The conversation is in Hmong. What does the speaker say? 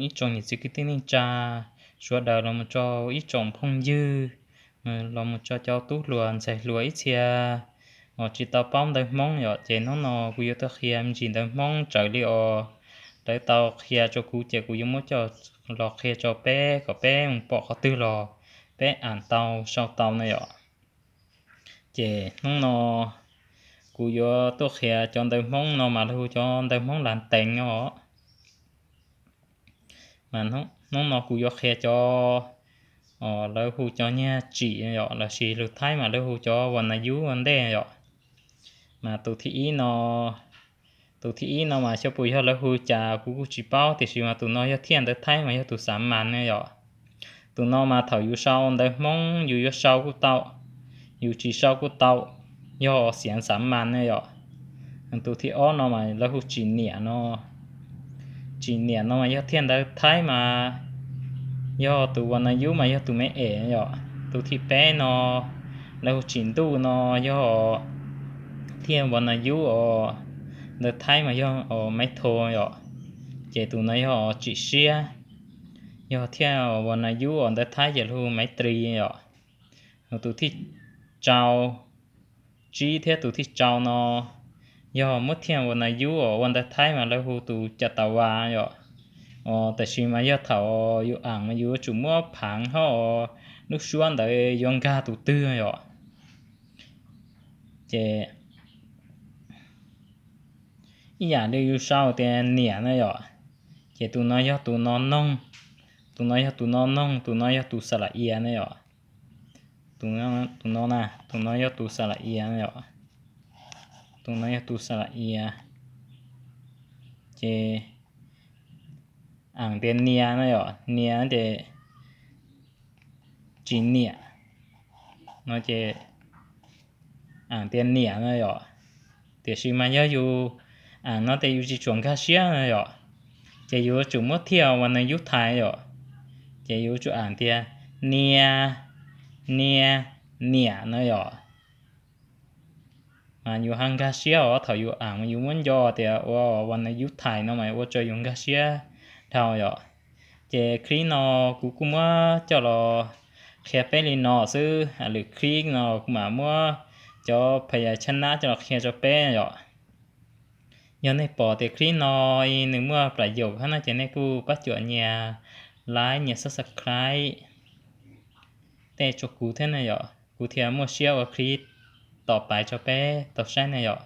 Ib tsoom niam txiv kwv tij neej tsa sawv daws los mus rau ib tsoom phooj ywg, los mus rau cov tub hluas ntxhais hluas ib txhia uas tsis tau paub ntawv Hmoob yom, ces hnub no kuv yuav tuaj qhia me ntsis ntawv Hmoob raws li uas lawv tau qhia rau kuv ces kuv yuav muab coj los qhia rau peb kom peb mus pom qhov twg los peb am tau sau tau na yom. Ces hnub no kuv yuav tuaj qhia cov ntawv Hmoob no mas lawv hu cov ntawv Hmoob lav teev os. Mas hnub no kuv yuav qhia cov, lawv hu cov nyiaj tsim yom, los sis lus Thaib mas lawv hu cov vas nas yub ua ntej yom. Mas tus thib ib no, tus thib ib no mas xyov puas yog lawv hu cas kuv kuj tsis paub, tiam sis mas tus no yog thiaj ntawv Thaib mas yog tus xav mas ne yom. Tus no mas thaum yus sau ntawv Hmoob yus yuav sau kuj tau, yus tsis sau kuj tau, yog xiav xav mas ne yom. Tus thib ob no mas lawv hu tsim niam no. Tsim niam no mas yog thiaj ntawv Thaib mas yog tus vas nas yub mas yog tus me es yom. Tus thib peb no lawv hu tsim ntuj no yog thiaj vas nas yub os, ntawv Thaib mas yog maiv tho yom. Ces tus no yog tsim siab, yog thiaj vas nas yub os, ntawv Thaib ces lawv hu maiv tri yom. Tus thib rau, tsib thiab tus thib rau no yog muab thiaj vas nas yub os, ua ntawv Thaib mas lawv hu tus cas tas vas yom. Os, tab sis mas yog thaum yus am mas yus yuav tsum muab phaav hab os, lub suab ntawd yuav nkag tus twg yom. Ces ib yam li yus sau tias niam na yom, ces tus no yog tus no noog, tus no yog tus no noog, tus no yog tus xa la ia na yom. Tus no na, tus no yog tus xa la ia na yom. Tus no yog tus xa la ia. Ces am tias nias na yom, nias ces tsis niam no ces am tias niam na yom. Tiam sis mas yog yus am no ces yus tsis tshua nkag siab na yom, ces yus yuav tsum muab thiaj vas nas yub thaiv yom. Ces yus yuav tsum am tias nia, nia, niam na yom. Mas yus ho nkag siab os, thaum yus am yus muab nco tias ua vas nas yub thaiv no mas ua rau yus nkag siab dhau yom. Ces clip no kuv kuj muab coj los qhia peb li no xwb, lwm clip no kuv mam muab cov phas yas chab nab coj los qhia rau peb yom. Yog nej pom tias clip no nws muaj plam yaum hab no ces nej kuj pab cuam nyias like, nyias subscribe tej rau kuv thiab ne yom, kuv thiaj muaj siab ua clip tom pais rau peb tau saib ne yom.